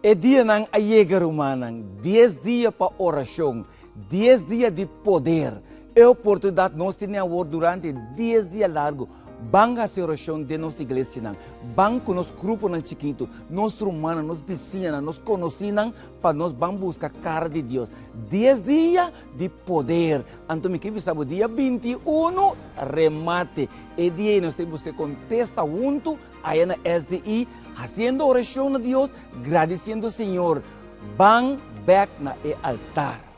E dianan a yega, rumannan, 10 dia pa orashon, 10 dia di poder. E oportunidat nos tin awor durante 10 dia largu. Ban hasi orashon den nos iglesianan. Ban ku nos gruponan chikitu, nos rumannan, nos bisiñanan, nos konosínan, pa nos ban buska kara di Dios. 10 dia di poder. Anto mi ke bisa bo, dia 21, remate. E dia ei nos ta buska kontesta huntu aya na SDI, hasiendo orashon na Dios, gradisiendo Señor. Ban bèk na e altar.